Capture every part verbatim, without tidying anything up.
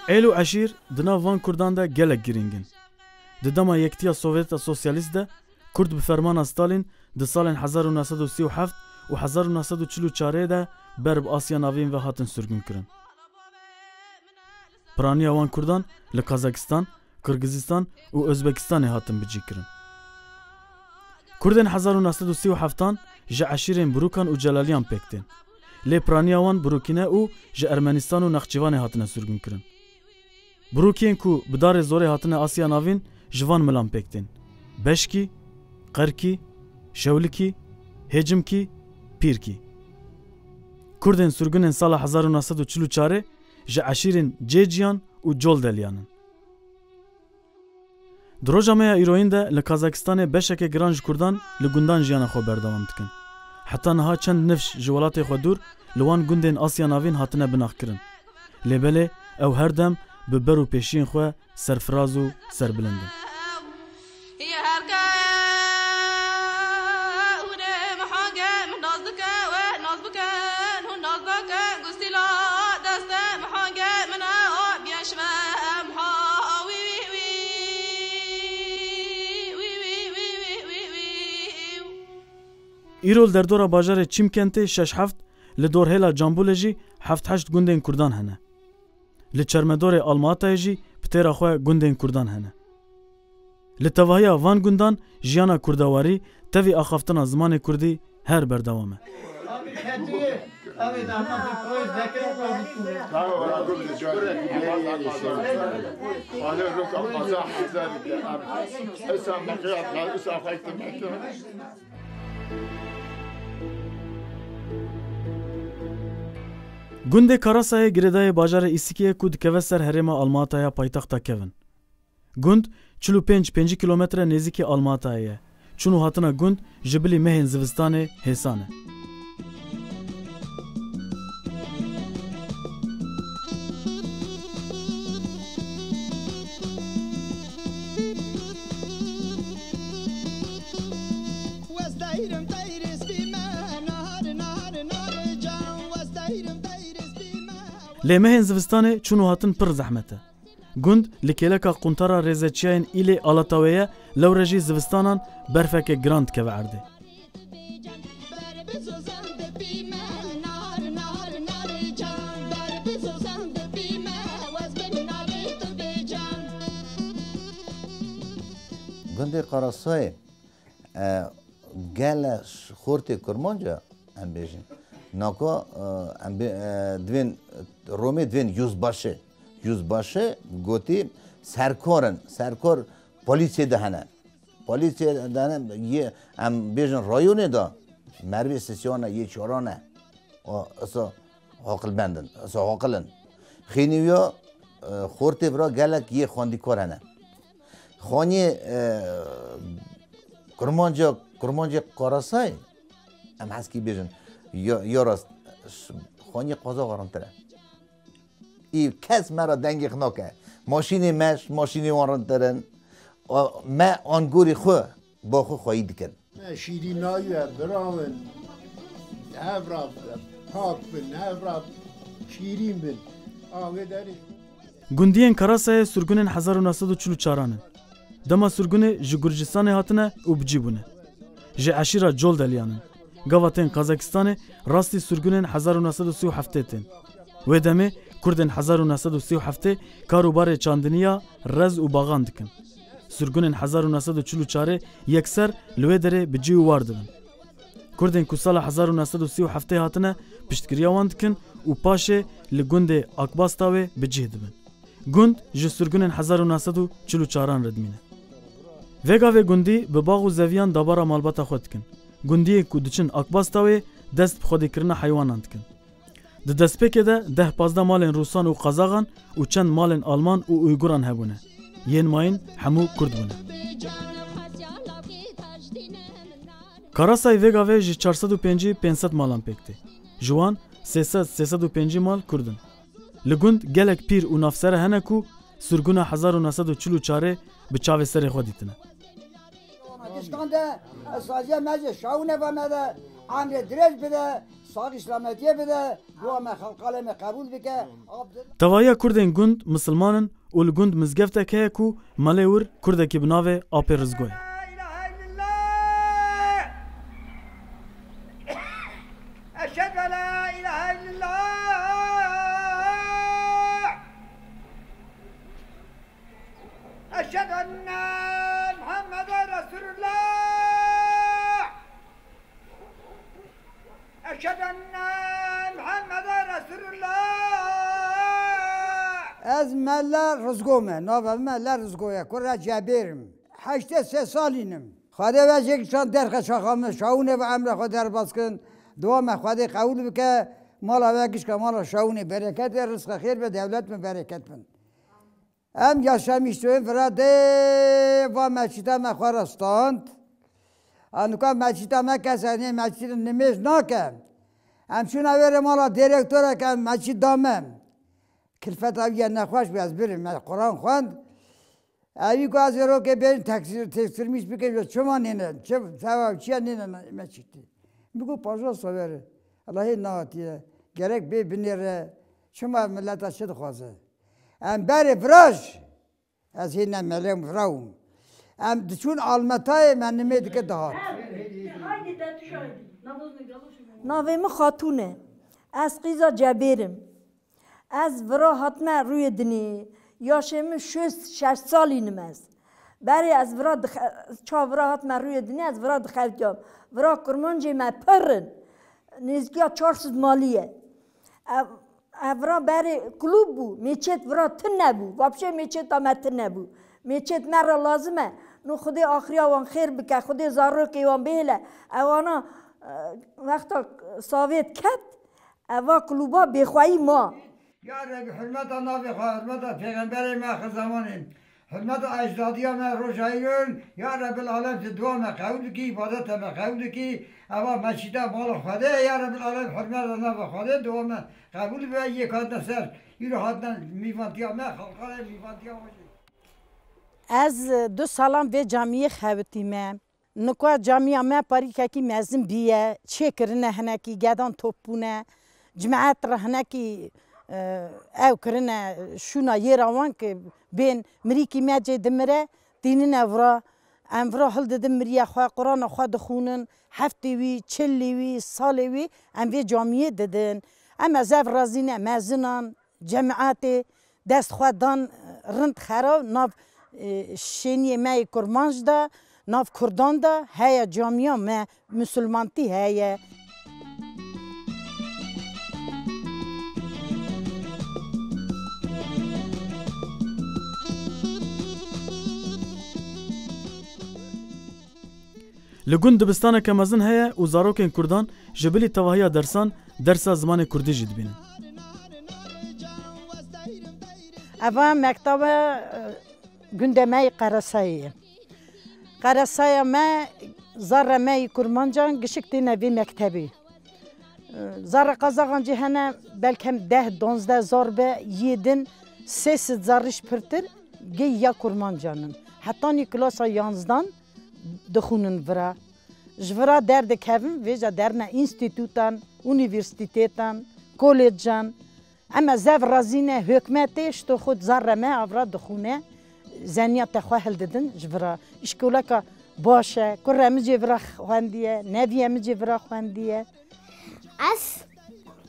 Êl û eşîr di nav van kurdan de gelek girîng in. Di dema Yekitiya Sovyeta Sosyalîst de kurd bi fermana Stalin di salên hezar û neh sed û sî û heft û hezar û neh sed û çil û çar de ber bi Asya Navîn ve hatin sirgûnkirin. Piraniya wan kurdan li Kazakistan, Qirgizistan û Ozbekistanê hatin bicîkirin. Kurdên hezar û neh sed û sî û heftan ji eşîrên Birûkan û Celaliyan pêk tên. Lê piraniya wan Birûkî ne û ji Ermenistan û Nexçîvanê hatine sirgûnkirin. Birûkiyên ku bi darê zorê hatine Asya Navîn ji van milan pêk tên: Beşkî, Qerkî, Şewlikî, Hêcimkî, Pîrkî. Kurdên sirgûnên sala hezar û neh sed û çil û çarê ji eşîrên Cêciyan û Coldeliyan in. Di roja me ya îroyîn de li Kazakistanê beşeke giran ji kurdan li gundan jiyana xwe berdewam dikin. Heta niha çend nifş ji welatê xwe dûr li wan gundên Asya Navîn hatine binaxkirin. Lê belê ew her dem bi ber û pêşiyên xwe serfiraz û serbilind in. Îro li derdora bajarê Çîmkentê şeş heft, li dorhêla Cambûlê jî heft heşt gundên kurdan hene. Li Çermedorê Almatayê jî bi têra xwe gundên kurdan hene. Li tevahiya van gundan jiyana kurdewarî tevî axaftina zimanê kurdî her berdewam e. Gundê Karasayê girêdayê bajarê Îsikê ye ku dikeve ser herêma Almataya paytexta kevin. Gund çil û pênc pêncî kîlometre nêzîkî Almatayê ye. Çûn û hatina gund ji bilî mehên zivistanê hêsan e. Lê mehên zivistanê çûn û hatin pir zehmet e. Gund li kêleka quntara rêzeçiyayên Îlê Alatawê ye, lewre jî zivistanan berfeke giran dikeve erdê. Gundê Qarasayê, e, gele xortê Kurmanca, em bêjin. Naka, e, em bê, e, divên Romê divên yüzbaşı. Yüzbaşı gotî serkor in. Serkor polîsê de hene. Polîsê de hene, yê, em bêjin rayonê de mervê sisiyane, yê çarane. O, iso aqilmend in, iso aqil in. Xênî wî ya, e, xortê vira gelek yê xwendîkar hene. Xaniyê, e, Kurmanca, Kurmancê Qarasay, em heskî bêjin, ya, ya rast, ş-, xaniyê qaza xwe rintir e. Î kes me re dengê xwe nake. Maşînê me, maşînê wan rintir in. A, me angorî xwe, ba xwe xweyî dikin. Me şîrîn nayê, bira min. Hev re pak bin, hev re şîrîn bin. A wê derê. Gundiyên Karasayê sirgûnên hezar û neh sed û çil û çaran in. Dema sirgûnê ji Gurcistanê hatine û bi cî bûne. Ji eşîra Coldeliyan in. Gava tên Kazakistanê rastî sirgûnên hezar û neh sed û sî û heftê tên. Wê demê Kurdên hezar û neh sed û sî û heftê kar û barê çandiniya rez û baxan dikin. Sirgûnên hezar û neh sed û çil û çarê yekser li wê derê bi cî û war dibin. Kurdên ku sala hezar û neh sed û sî û heftê hatine piştgiriya wan dikin û paşê li gundê Akbastawê bi cih dibin. Gund ji sirgûnên hezar û neh sed û çil û çaran re dimîne. Vêga vê gundî bi bax û zeviyan dabara malbata xwe dikin. Gundiyên ku diçin Akbastawê dest bi xwedîkirina heywanan dikin. Di destpêkê de deh pazdeh malên Rûsan û Qazaxan û çend malên Alman û Uyguran hebûne. Yên mayîn hemû Kurd bûne. Karasay vêga vê ji çar sed û pêncî pênc sed malan pêk tê. Ji wan sê sed sê sed û pêncî mal Kurd in. Li gund gelek pîr û navsere hene ku sirgûna hezar û neh sed û çil û çarê bi çavê serê xwe dîtine. Dişkan de saziya me jî şaw neva me de emrê dirêj bide, Saxî selametiyê bide, dua me xelqalê me qebûl bike. Tevahiya Kurdên gund misilman in û li gund mizgeftek heye ku melê wir Kurdekî bi navê Apê Rizgo ye. Eşhedü en la ilahe illallah. Eşhedü enne Muhammeden Resulullah. Eşhedü enne Muhammeden Resulullah. Ez Mele Rizgo me, navê me Mele Rizgo ye, kura Cebêr im. Heştê sê salîn im. Xwedê ve jêk çand derxe çaxa min, şawûnê ve emra xwe derbas kin. Dua me Xwedê qewûl bike. Mala ve gişka mala şawûnê bereket be, rizqe xêr be, dewlet me bereket bin. Em yaşamiştoyên vira dê va meçîta me xwe re stand. A nika meçîta me kes nê meçîta nimêj nake. Em çûna wê re mala direktorek em meçît da me. Kilfeta wî ye nexweş bû, ez birim, me Quran xwend. Evî ku ez ê rokê bêjim teksir-, teksirmîş bikim, çima nêne, çi, sewa çiye nêne meçîtî? Min got, paja sover e. Allahê nehatiye. Gerek bê binêre. Çima mileta çi dixwaze? Em berê viraj. Ez hê ne melê em virawim. Em diçûn almetayê me nimê dike dihat. Navê min Xatûn e. Ez qîza Cebêr im. Ez vira hatime rûyê dinê. Yaşê min şêst şeş salîn im ez. Berê ez vira dixe-, ça vira hatime rûyê dinê, ez vira dixewtiyam. Vira kurmancê me pir in. Nêzîkiya çar sed malî ye. Ev, ev vira berê klûb bû. Mêçêt vira tune bû. Vapşê mêçêta me tune bû. Mêçêt me re lazim e. No Xwedê axiriya wan xêr bike. Xwedê zarokê wan bihêle. Ewana, e, wexta Savêt ket, eva klûba bêxweyî ma. Ya Rebî, hurmeta navê xwe, hurmeta Pêxemberê me axir zemanê, hurmeta ecdadiya me roja îro, ya Rebbil Alem, tu dua me qebûl bikî, îbadeta me qebûl bikî, eva meçîta mala Xwedê ye, ya Rebbil Alem, hurmeta nava Xwedê, dua me qebûl be, yê hatine ser, îro hatine mîvantiya me, xalqalê mîvantiya xwe jî. Ez du salan vê camiyê xebitîme. Nika camiya me parîkekî mezin bîye, çêkirine hinekî, gedan top bûne, cimeet re hinekî, e, ew kirine, şûna yê ra wan ki bên mirîkî me cê dimire, tînine vira. Em vira hildidin miriya xwe, Qurana xwe dixwînin, heftê wî, çilî wî, salê wî em vê camiyê didin. Em ez ev razî ne, mezinan, cemaetê dest xwe dan rind xera nav, e, şêniyê me yê kurmanc de, nav kurdan de heye, camiya me misilmantî heye. Li gund dibistaneke mezin heye û zarokên kurdan ji bilî tevahiya dersan dersa zimanê kurdî jî dibînin. Eva mektebe, e, gundê me yê Qeresayê ye. Qeresaya me, zarê me yê kurmancan gişik têne vê mektebê. Zarê qazaxan jî hene, belkem deh, donzdeh zar be, yê din sê sed zarî jî pirtir, gê ya kurmancan in. Hetanî klasa yanzdan dixwînin vira. Ji vira derdikevin, vêca derine înstîtutan, unîversîtetan, kolejan. Em ez ev razî ne, hikûmetê ji to xwe zarê me avra dixwîne, zeniya te xwe hildidin ji vira. Îşkoleka baş e, kurê min jê vira xwendiye, neviyê min jê vira xwendiye. Ez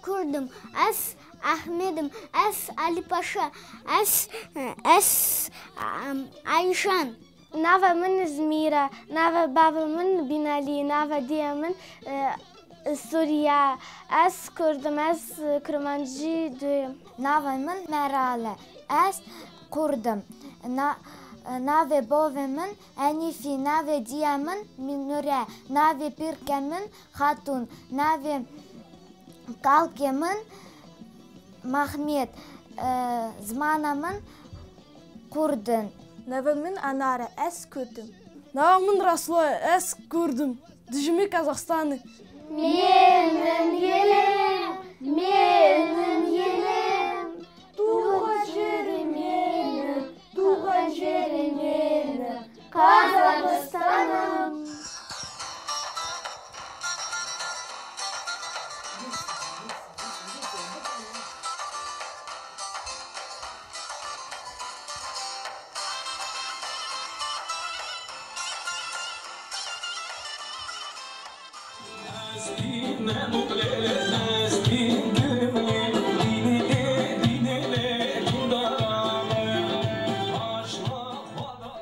Kurd im, ez Ehmed im, ez Elî Paşa, ez, ez, em, Eyşan. Navê min Izmîr e, navê bavê min Binalî, navê diyê min, e, Sûriye. Ez Kurd im, ez Kurmancî duyim. Navê min Meral e, ez Kurd im. Na-, navê bavê min Enîfî, navê diyê min Mînûre, navê pîrke min Xatûn, navê kalkê min Mahmêt, e, zimana min Kurd in. Navê min Anar e, ez Kurd im. Navê min Reslo ye, ez Kurd im. Dijimê Kazaxstanê. Mênin yelim, mênin yelim. Tu xencêrê mênim, tu xencêrê mênim, Kazaxistanım.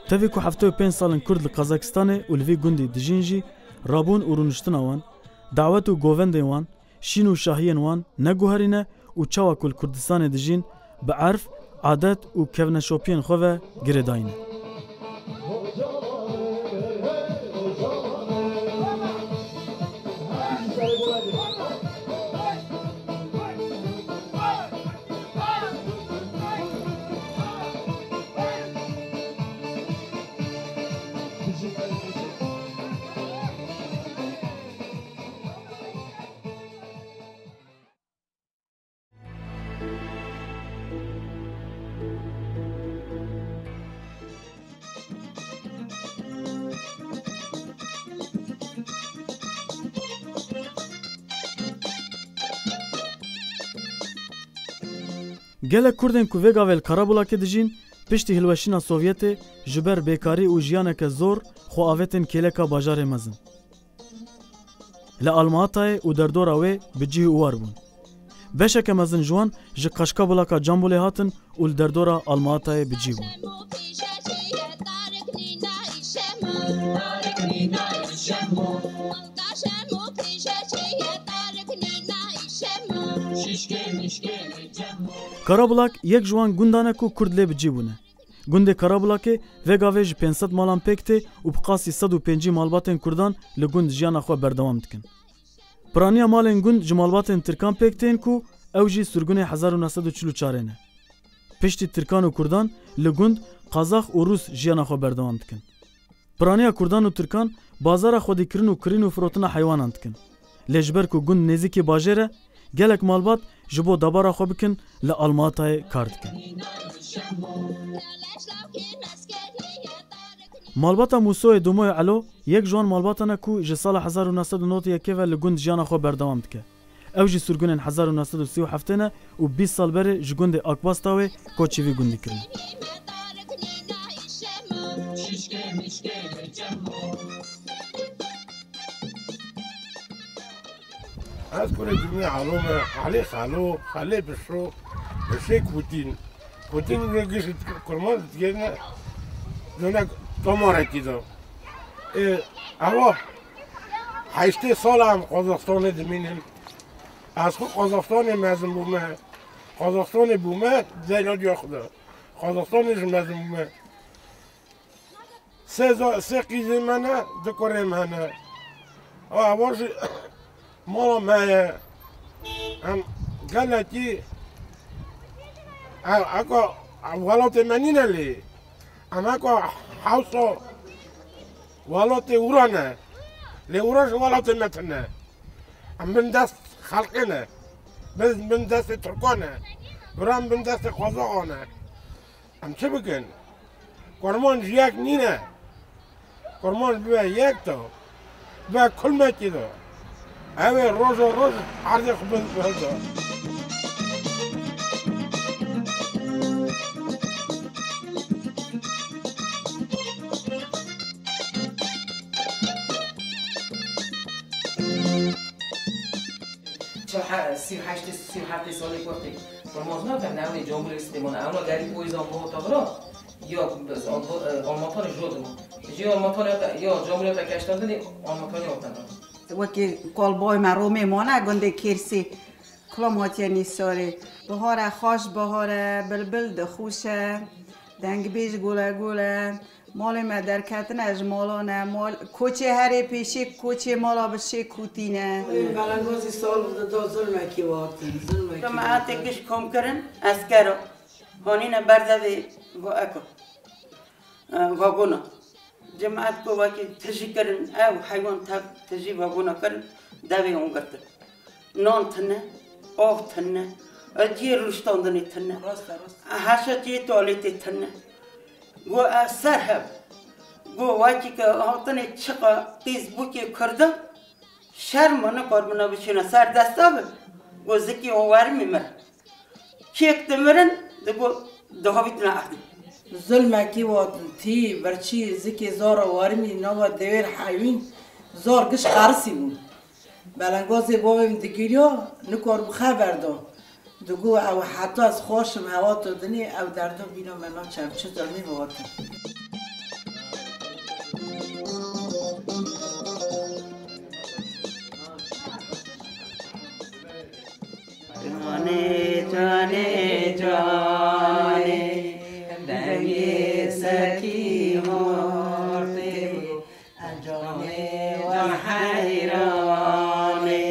Tevî ku heftê û pênc sal in Kurd li Qazakistanê û li vî gundî dijîn jî, rabûn û rûniştina wan, dawet û govendên wan, şîn û şahiyên wan neguherîne û çawa ku li Kurdistanê dijîn, bi erf, adet û kevneşopiyên xwe ve girêdayî ne. Gelek Kurdên ku vê gavê li Karabulakê dijîn, piştî hilweşîna Sovyetê ji ber bêkarî û jiyaneke zor xwe avêtin kêleka bajarê mezin. Li Almatayê û derdora wê bi cih û war bûn. Beşeke mezin ji wan ji Qaşka Bulaka Cambulê hatin û li derdora Almatayê bi cih bûn. Karabulak yek ji wan gundan e ku Kurd lê bi cih bûne. Gundê Karabulakê vê gavê ji pênc sed malan pêk tê û bi qasî sed û pêncî malbatên Kurdan li gund jiyana xwe berdewam dikin. Piraniya malên gund ji malbatên Tirkan pêk tên ku ew jî sirgunê hezar û neh sed û çil û çarê ne. Piştî Tirkan û Kurdan li gund Qazax û Rûs jiyana xwe berdewam dikin. Piraniya Kurdan û Tirkan bazara xwedîkirin û kirîn û firotina heywanan dikin. Lê ji ber ku gund nêzîkî bajêr e, gelek malbat ji bo debara xwe bikin li Almatayê kar dikin. Malbata Mûsoyê Dumoyê Elo yek ji wan malbatan e ku ji sala hezar û neh sed û nod û yekê ve li gund jiyana xwe berdewam dike. Ew jî sirgunên hezar û neh sed û sî û heftê ne û bîst sal berê ji gundê Akbasta wê koçî vî gundî kirin. Ez kurê cumê Elo me, Elî Xelo, Xelê Bişo, Bişê Kutîn. Kutîn re giş kurman dikene dönek tomarekî de. E, eva heştê sal em Qazaxstanê dimînin. Ez xwe Qazaxstanê mezin bûme. Qazaxstanê bûme, zeyna diya xwe de. Qazaxstanê ji mezin bûme. Sê za-, sê qîzê me ne, du kurê me ne. Ava jî mala me ye. Em gelekî, em eko welatê me nîne lê. Em eko hewsa welatê wira ne. Lê wira ji welatê me tune. Em bin dest xelkê ne. Biz bin destê Tirkan e. Wira em bin destê Qazaxan e. Em çi bikin? Kurmanc yek nîne. Kurmanc bibe yek de, bibe kulmekî de. Ew ê roja roj erdê xwe bi-, bihilde. Çi he-, sî û heştê, sî û heftê salê wextê kurmanc nakin, ewlê camûrê sitêmana, ewna gerî poyzan bihota vira, ya bes, alba-, e, almatanê jo dima. Jê almatanê ya, ya camûrê ya keştandinê almatanê ya tena. Wekî kalbayê me Romê mane, gundê Kêrsî, kilam hatiye nîsarê. Bihar e, xweş bihar e, bilbil dixûşe, dengbêj gule gule. Malê me derketine ji mala ne, mal, koçê herê pêşî, koçê mala bi şê kûtîne. Ê, belengazî sar bi da zulmekî watin, zulmekî Cemaetê watin. Giş kom kirin, eskero. Hanîne ber devê va-, eko. E, vagona. Cemaet ku wekî tijî kirin, ew heywan tev tijî vagona kirin, devê wan girtin. Nan tune, av tune, cihê rûştandinê tune. Rast e, rast. Heşa cihê tualetê tune. Go ez ser hev. Go wekî ke hatinê çiqa qîz bûkê Kurda, şerm nikarbina biçîne ser desta bi. Go zikî wan wermî mir. Kêk dimirin, digo dihavîtina erdê. Zulmekî watin tî, birçî, zikê zara warmî nava dewêr hewîn, zar giş qerisî bûn. Belengozê bavê min digiriya, nikor bi xeber da. Digo ew heta ez xweşim hewa tu dinê, ew derdo bîna me naçe, ev çi dernê bi we te. Canê, canê, canê, dengê sekî hortê, canê wan heyranê,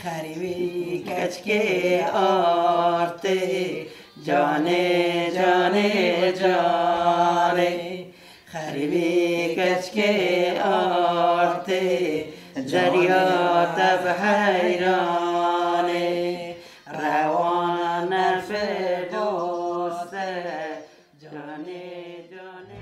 xerîbî keçikê artê, canê, canê, canê. Xerîbî keçikê artê, ceriya te bi heyranê, rewana Firdewse, canê, canê.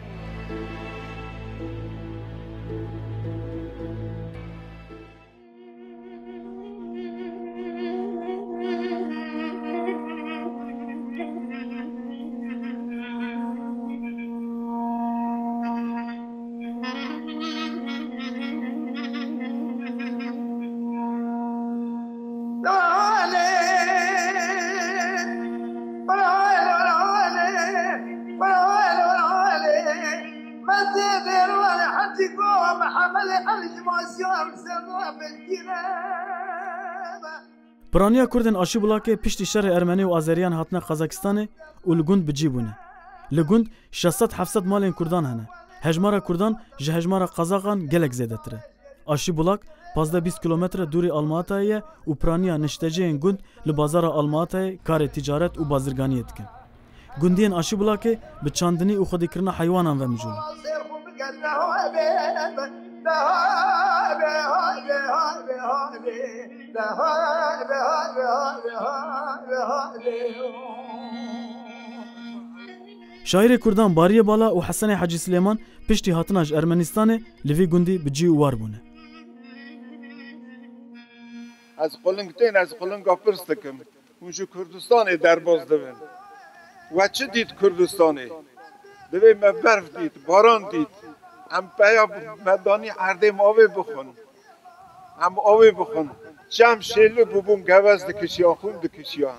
Piraniya Kurdên Aşîbulakê piştî şerê Ermenî û Azeriyan hatine Qazakistanê û li gund bi cî bûne. Li gund şeş sed heft sed malên Kurdan hene. Hejmara Kurdan ji hejmara Qazaxan gelek zêdetir e. Aşîbulak pazdeh bîst kîlometre dûrî Almatayê ye û piraniya niştecihên gund li bazara Almatayê karê ticaret û bazirganiyê dikin. Gundiyên Aşîbulakê bi çandinî û xwedîkirina heywanan ve mijûl in. Şairê Kurdan Bariyê Bala û Hesenê Hecî Silêman piştî hatina ji Ermenistanê li vî gundî bi cî û war bûne. Ez quling tên, ez qulinga pirs dikim. Hûn ji Kurdistanê derbas dibin. We çi dît Kurdistanê? Divê me berf dît, baran dît. Em peya me danî erdê em avê bixwin. Em avê bixwin. Çem şêli bûbûn, gewez dikişiya, xûn dikişiya.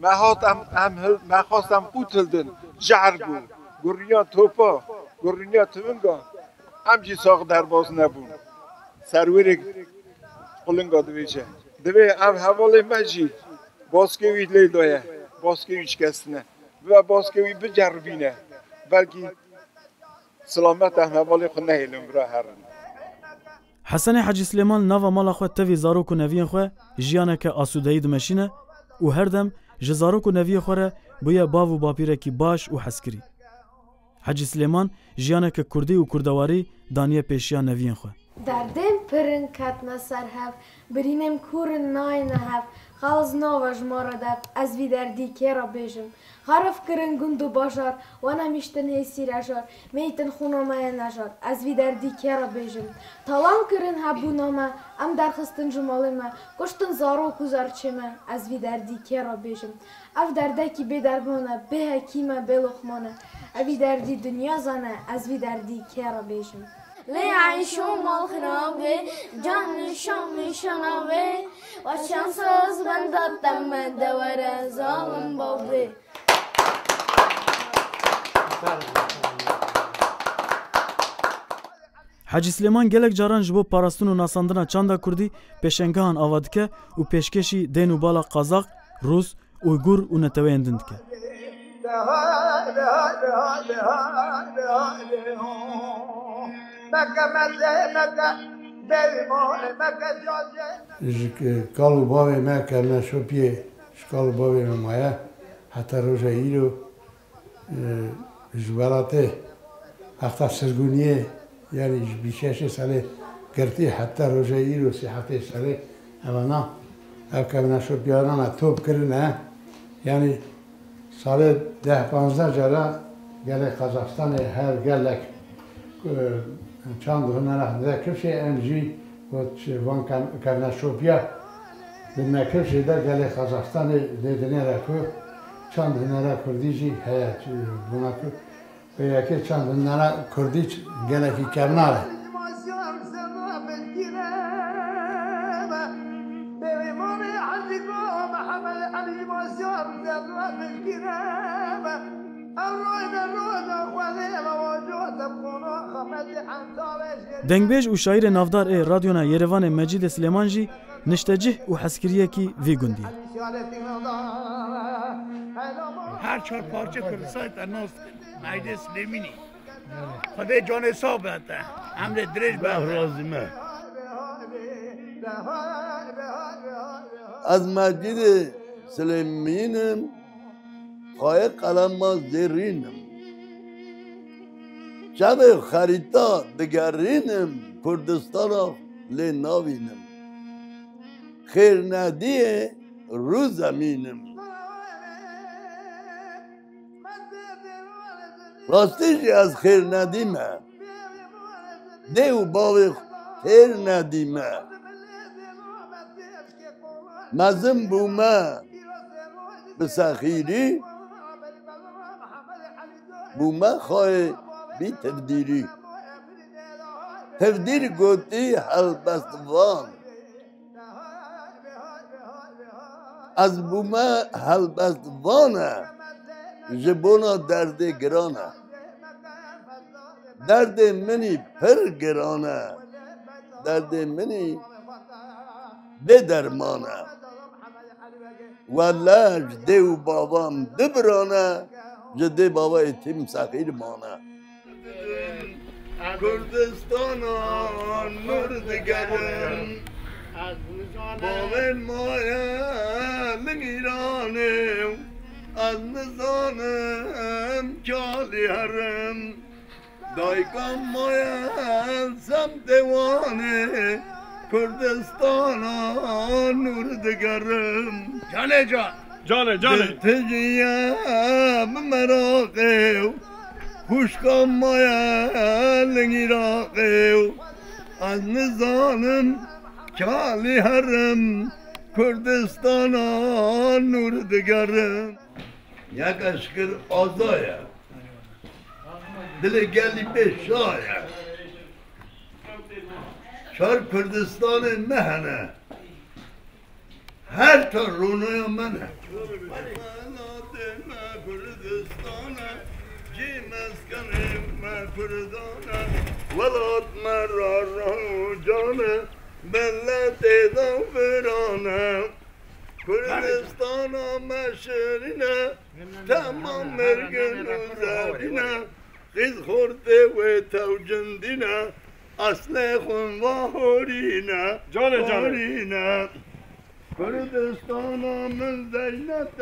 Me hat em, em hil, me xwest em qût hildin. Jehr bû. Guriniya topa, guriniya tivinga. Em jî sax derbas nebûn. Serwêrê qulinga dibêje. Divê ev hevalê me jî baskê wî lê daye. Baskê wî şikestine. Bibe baskê wî biceribîne. Belkî silamet em hevalê xwe nehêlin vira herin. Hesenê Hecî Silêman nava mala xwe tevî zarok û neviyên xwe jiyaneke asûdeyî dimeşîne û her dem ji zarok û neviyê xwe re bûye bav û bapîrekî baş û hezkirî. Hecî Silêman jiyaneke kurdî û kurdewarî daniye pêşiya neviyên xwe. Derdên pir in ketine ser hev, birînên kûr in nayêne hev, xelas nava ji me re dev, ez vî derdî kê re bêjim? Xerif kirin gund û bajar, wan em hiştin hê sîrejar, meytin xûna me yê nejar, ez vî derdî kê re bêjim? Talan kirin hebûna me, em derxistin ji malê me, kuştin zarok û zerçê me, ez vî derdî kê re bêjim? Ev derdekî bê derman e, bê hekîm e, bê loqman e. Evî derdî dinya zane, ez vî derdî kê re bêjim? Lê eyşo mal xirabê, can nişan nişanavê, wa çend saz benda teme de were zalim bavê. Hecî Silêman gelek caran ji bo parastin û nasandina çanda kurdî pêşengehan ava dike û pêşkêşî dên û bala Qazax, Rûs, Uygur û neteweyên din dike. Ji kal û bavê me kevneşopiyê, ji kal û bavê me maye, heta roja îro, e, ji welatê, heta sirgûniyê, yanî ji bîst û şeş salê girtî heta roja îro, sê heftê salê, evana, ev kevneşopiyana me top kirine, yanî salê deh panzdeh cara gelê Qazaxstanê her gelek, e, çand hunera xwe dide kifşê, em jî got, van kem-, kevneşopiya di me kifşê de gelê Qazaxstanê dê dinêre ku çand hunera kurdî jî heye, bona ku pê yekê çand hunera kurdî ç-, gelekî kevnar e. Dengbêj û şaîrê navdar ê Radyona Yerevanê Mecîdê Silêman jî niştecih û hezkiriyekî vî gundî ye. Her çar parçe Kurdistanê te nas dikin. Mecîdê Silêmînî. Xwedê canê sax be te. Emrê dirêj be te. Allah razî me. Ez Mecîdê Silêmîn im, xayê qelema zêrîn im. Çavê xerîta digerînim, Kurdistana lê navînim. Xêrnediyê rû zemînim. Rastî jî ez xêrnedî me. Dê û bavê xêr nedî me. Mezin bûme bi sexîrî, bûme xayê bî tivdîrî. Tivdîr gotî helbestvan. Ez bûme helbestvan e, ji bona derdê giran e. Derdê min î pir giran e. Derdê min î bê derman e. Wele ji dê û bavam du biran e, ji dê bava êtîm sexîr mane. Kurdistana nûr digerim. Bavên maye li Îranê, ez nizanim kalî herim. Dayika maye semtê Wanê, Kurdistana nûr digerim. Canê can. Canê, canê. Dil tijî ye bi meraqê û xwişka me ye li Iraqê û ez nizanim kalî herim Kurdistana nûr digerim. Yek eşkir aza ye. Dilê gelî pê şa ye. Çar Kurdistanê me hene. Her çar ronoya me ne. Welatê me Kurdistan e, cî meskenê me Kurdan e. Welat me ra rah û can e, miletê de viran e. Kurdistana me şirîn e, temam mirgin û zevîn e. Qîz xortê wê tewcindîne, eslê xwin va horîne, Canê, canê. Horîne. Kurdistana min zeynet e,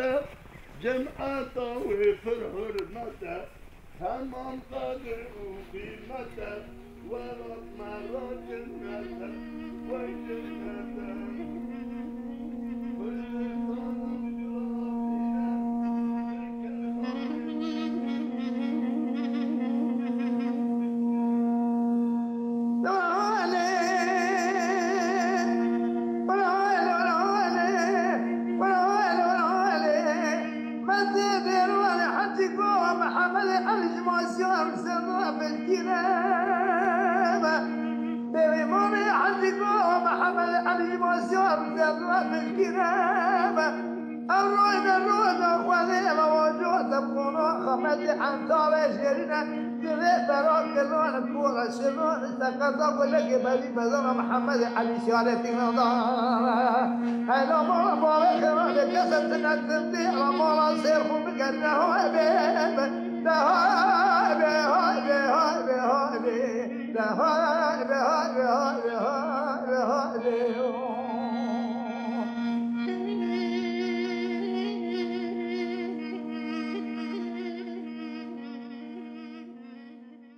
cemeta wê pir hurmet e. Temam qedir û qîmet e, welat me ra cennet e, wey cennet e. Kurdistana min Ew roj be roja Xwedê ve waco te bona xemetê hemta ve jêrîne, divê bera kilan kora şivan, te qeza gulekê berî bezana Mihemedê Elî şarê tîna da. Hela mala bavê xêranê kese tine tindî, hela mala sêr xwe bike, ne hay bê, ne hay bê, hay bê, hay bê, hay bê, ne hay bê, hay bê, hay bê, hay bê, hay bê.